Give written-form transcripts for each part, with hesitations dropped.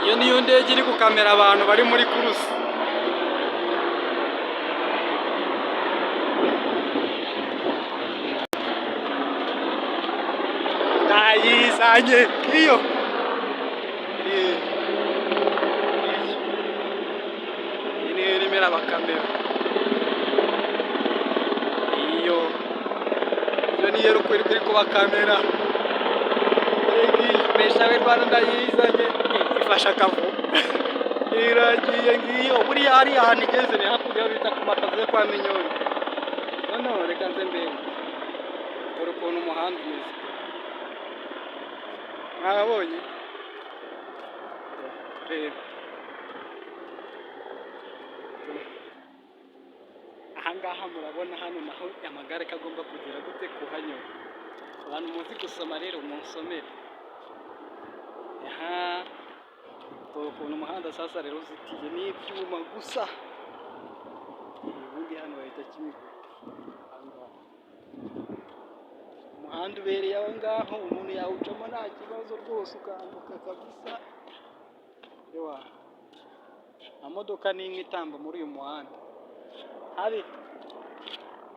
Iyo niyo ndege iri gukamera abantu bari muri course. Ndayizanye iyo. Iyi niyo irimo irabakamera. Iyo niyo iri kubakamera. Mesha w'i Rwanda ndayizanye, ifashe akavu. Iragiye ngiyo, buriya hariya ahantu igeze ni hakurya aho bita ku makazu yo kwa Minyoni. Noneho reka nze mbereke. Dore ukuntu umuhanda umeze. Mwabonye? Reba. Aha ngaha murabona hano naho amagare ko agomba kugira gute? Kuhanyura. Abantu muzi gusoma rero, munsomere. Aha, dore ukuntu umuhanda sasa rero uzitiye n'ibyuma gusa. Ubundi hano bahita Kimihurura. Aha ngaha. Umuhanda ubereye aho ngaho, umuntu yawucamo nta kibazo rwose, ukambuka kabisa. Ewa, nta modoka n'imwe itamba muri uyu muhanda. Habe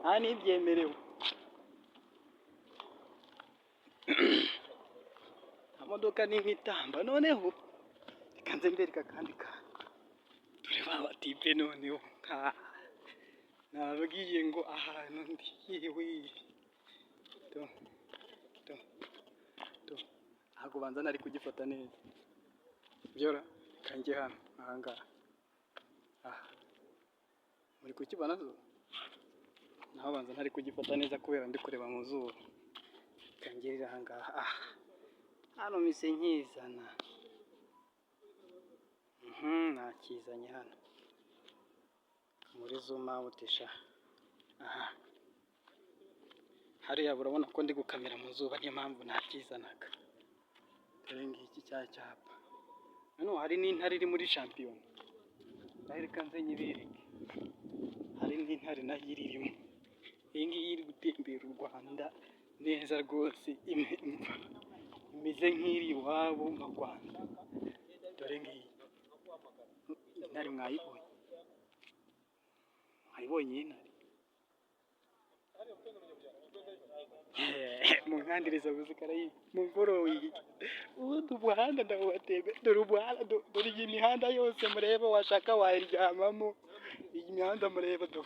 nta n'ibyemerewe. Nta modoka n'imwe itamba. Noneho reka nze mbereke akandi kantu. Dore ba batipe noneho. Nababwiye ngo ahantu ndi, yewe. Do, do, do. Ntabwo banza nari kugifata neza. Byora, reka njye hano, aha ngaha. Aha. Muri kukibona zo? Naho banza ntari kugifata neza kubera ndi kureba mu zuba. Reka ngerere aha ngaha. Aha. Hano mpise nkizana. Nakizanye hano. Muri zoom out sha. Aha. Hariya urabona ko ndi gukamera mu zuba, niyo mpamvu nakizanaga. Dore ngiki cya cyapa. Hano hari n'intare iri muri shampiyona. Nayo reka nze nyibereke. Hari n'intare nayo iririmo. Iyi ngiyi iri gutembera u Rwanda neza rwose, imeze nk'iri iwabo mu Rwanda. Dore ngiyi. Intare mwayibonye? Mwayibonye iyi ntare? Munkandiriza muzika mumforowinge. Ubundi umuhanda ndawubatembe, dore umuhanda, dore iyi mihanda yose mureba, washaka wayiryamamo. Iyi mihanda mureba, do,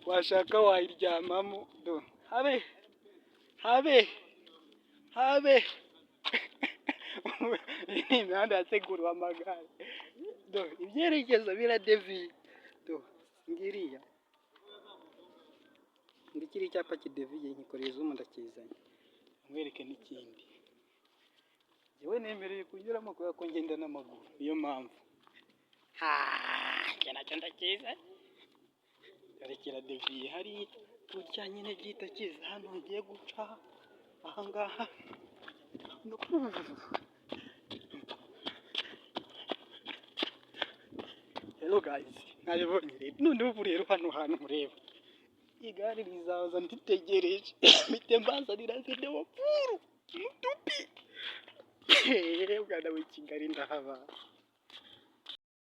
washaka wayiryamamo, do. Habe, habe, habe. Iyi ni imihanda yateguriwe amagare. Do, ibyerekezo biradeviye. Do, ngiriya. Ngiki kiriya icyapa kideviye, nkikoreye zoom, ndakizanye. Nkwereke n'ikindi. Njyewe nemerewe kunyuramo kubera ko ngenda n'amaguru, niyo mpamvu. Haa, njye nacyo ndakizanye. Dore kiradeviye hariya, gutya nyine gihita kiza hano hagiye guca, aha ngaha. Hello guys, mwabibonye rero. Noneho ubu rero hano hantu mureba. Igare rizaza nditegereje. Mpite mbazanira video full. Mutupi. Bwana w'i Kigali ndahaba.